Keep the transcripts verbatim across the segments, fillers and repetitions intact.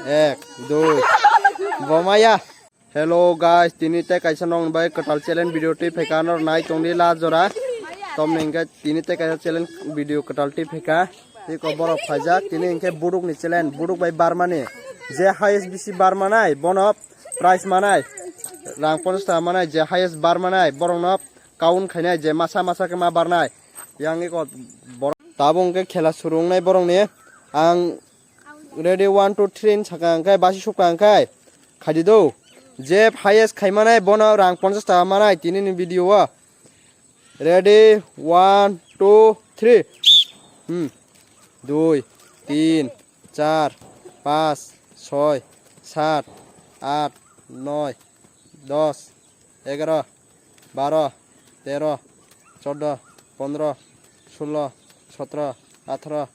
Ek, dui. Bomaya. Hello guys, tini tei kaisa nong bai kwtal challenge video twi phaikha, nor nai tongdi la jora. Tomni hwnkhe tini tei kaisa challenge video kwtal twi phaikha. Tei ko borok phaijak, tini hwnkhe buduk ni challenge, buduk bai barmani. Je highest bisi barmanai, bono prize manai. Rang ponchash taka manai, je highest barmanai, borokno count khainai, je masa masa khe ma barnai. Yang iko borok. Tabuk hwnkhe khela suru wngnai borokni. Ang ready, one, two, three hwn sakha hwnkhe, basi sukha hwnkhe, khaidi do. Je highest khaimanai bono rang ponchash taka manai tini ni video o. Ready, one, two, three. Hmm. Dui, tin, char, panch, choi, sat, at, noi, dos, egaro, baro, tero, chordo, pondro, sullo, sotro, atharo,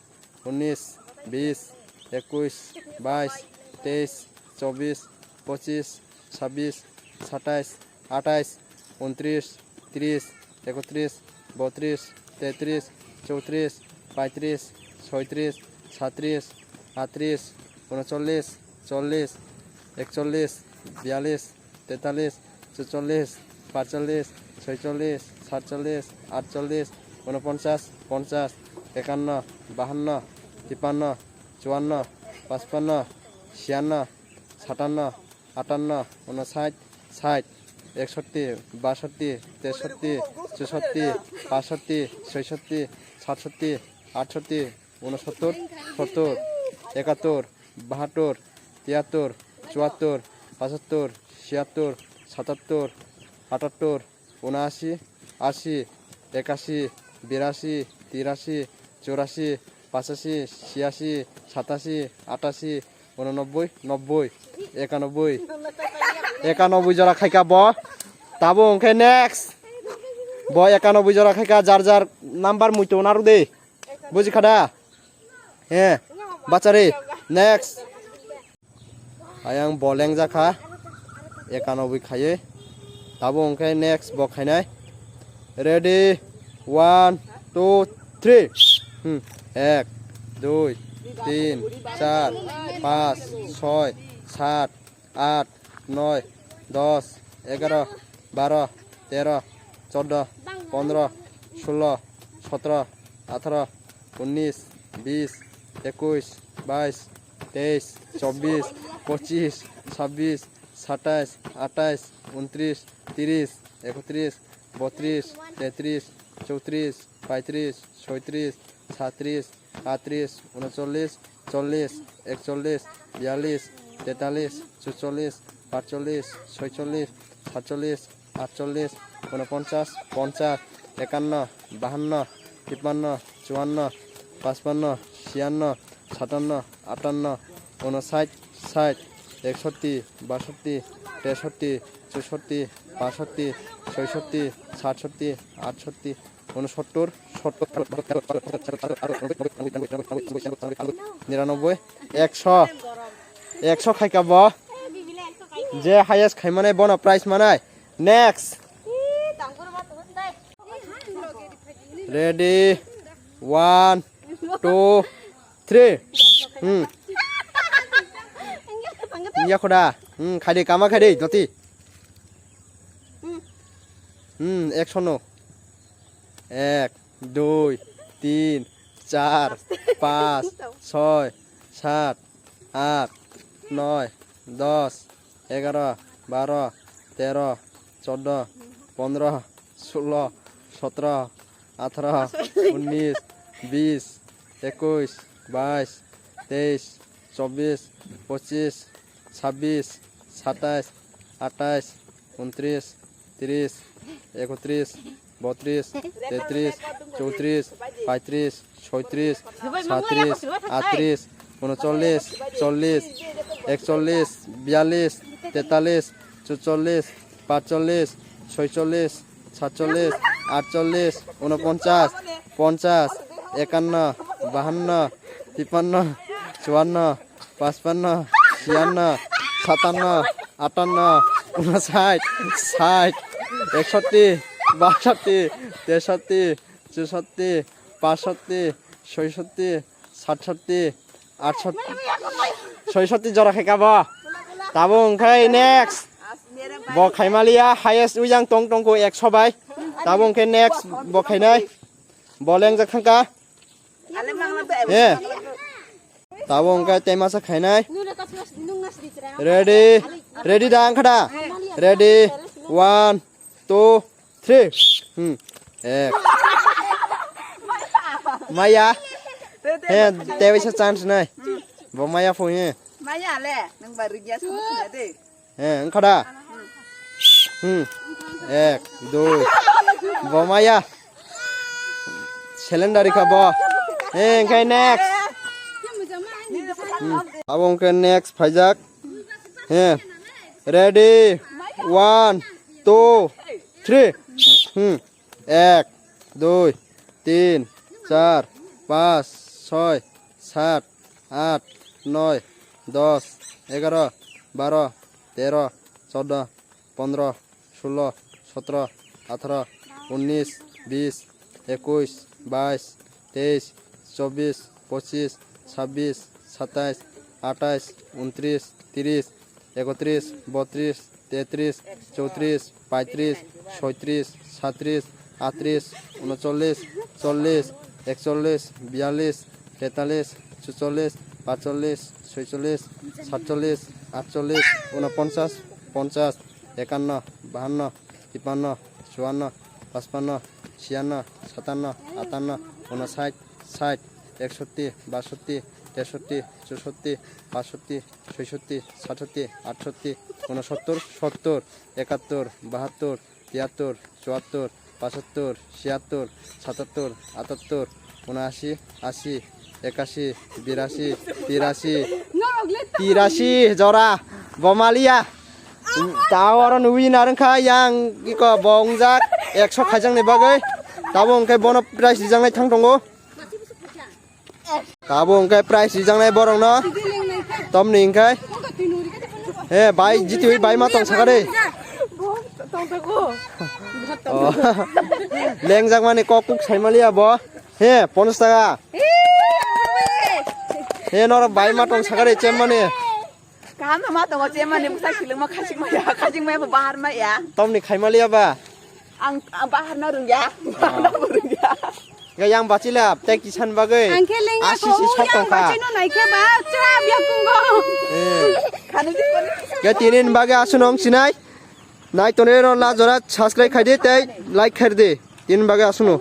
unis, bis, ekuis, bais, teis, chobis, pochis, sabbis, satais, atais, untris, tris, ekotris, botris, tetris, chotris, paitris, soitris, satris, atris, unochollis, chollis, ekchollis, bialis, tetalis, chuchollis, parchollis, soichollis, satchollis, atchollis, unoponchas, ponchas, ekanno, bahanno, tipanno, chuanno, pachpanno, siyanno, satanno, atanno, unosait, sait, eksotti, basotti, tesotti, chusotti, pasotti, soisotti, satsotti, atsotti, unosottur, sottur, ekattur, bahattur, tiyattur, chuattur, pachattur, siyattur, satattur, atattur, unaasi, asi, ekasi, birasi, tirasi, churasi, pachasi, siyasi, satasi, atasi, unonobboi, nobboi, ekanoboi. Ekanoboi jora khaika bo. Tabo hwnkhe next. Bo ekanoboi jora khaika, jar jar number muitu naru de. Buji khada? He, bachari. Next. Ayang bo lengjak kha. Ekanoboi khaiwi. Tabo hwnkhe next bo khainai. Ready? One, two, three. Hmm. Ek, dui, tin, char, panch, choi, sat, at, noi, dos, egaro, baro, tero, chordo, pondro, sullo, sotro, atharo, unis, bis, ekuis, bais, teis, chobis, pochis, sabbis, satais, atais, untris, tris, ekotris, botris, tetris, chotris, paitris, soitris, satris, atris, unochollis, chollis, ekchollis, bialis, tetalis, chuchollis, pachchollis, soichollis, satchollis, atchollis, unoponchas, ponchas, ekanno, bahanno, tipanno, chuanno, pachpanno, siyanno, satanno, atanno, unosait, sait, eksotti, basotti, tesotti, chusotti, pasotti, soisotti, satsotti, atsotti, unosottur, sottur, niranoboi, ekso, ekso khaika bo. Je highest khaimanai bono prize manai. Next. Ready? One, two, three. Hmm. Iya khoda. Hmm, khaidi kama khaidi joti. Hmm, ekso no. Ek, dui, tin, char, panch, choi, sat, at, noi, dos, egaro, baro, tero, chordo, pondro, sullo, sotro, atharo, unis, bis, ekuis, bais, teis, chobis, pochis, sabbis, satais, atais, untris, tris, ekotris, botris, tetris, chotris, paitris, soitris, satris, atris, unochollis, chollis, ekchollis, bialis, tetalis, chuchollis, pachchollis, soichollis, satchollis, atchollis, unoponchas, ponchas, ekanno, bahanno, tipanno, chuanno, pachpanno, siyanno, satanno, atanno, unosait, sait, eksotti, basotti, tesotti, chusotti, pasotti, soisotti, satsotti, Atsho, soisoti jora khe kabo. Tabo hwnkhe next. Bo khaimaliya highest ujang tong tongko ekso bai. Tabo hwnkhe next bo khainai. Bo lengjak thangka. He. Tabo hwnkhe tei masa khainai. Ready. Ready da angkha da. Ready. One, two, three. Hmm. Ek. Maya. He, tei waisa chance nai. Bo maya phung he. Maya le, nang ba rigya sama de. He, angkha da. Hmm. Ek, dui. Bo maya. Cylinder rikha bo. He, hwnkhe next. Hmm. Abo hwnkhe next phaijak. He. Ready. One, two, three. Hmm. Ek, dui, tin, char, panch, choi, sat, at, noi, dos, egaro, baro, tero, choddo, pondro, sulo, sotro, atharo, unnis, bis, ekuis, bais, teis, chobis, pochis, sabbis, satais, atais, untris, tris, ekotris, botris, tetris, chotris, paitris, soitris, satris, atris, unocholis, cholis, ekcholis, bialis, tetalis, chucholis, pacholis, soicholis, satcholis, atcholis, unoponchas, ponchas, ekanno, bahanno, tipanno, chuanno, paspanno, siyanno, satanno, atanno, unosait, sait, eksotti, basotti, tesotti, chusotti, pasotti, soisotti, sasotti, atsotti, unosottor, sottor, ekattor, bahattor, tiyattor, chuattor, pasattor, siyattor, satattor, atattor, unaasi, asi, ekasi, birasi, tirasi, tirasi jora, bo maliya. Tao oro nugwi narwngkha yang iko bo wngjak ekso khaijakni bagwi. Tabo hwnkhe bono prize rijaknai thang tongo. Tabo hwnkhe prize rijaknai borokno. Tomni hwnkhe. He bai jitwi bai ma tong saka de. Oh. Lengjakmani kok kuk saimaliya bo. He ponchas taka. He norok bai ma tong saka de chemmani. Kaham no ma tongo, chemmani bwsa kilingma khachikma ya, khachikma ya bo bahar ma ya. Tomni khaimaliya ba? Ang, ang bahar no rungya, bahar no bo rungya. Ga yang bachila, tei kisan bagwi. Ang khe lengya asi ko, si sok yang tongkha. Bachino naikhe ba, chwra biya kungo. Eh. Khani di koni. Ga tinin bagwi asunong sinai. Nai tonero la jora subscribe khaidi tei like khaidi. Tinin bagwi asuno.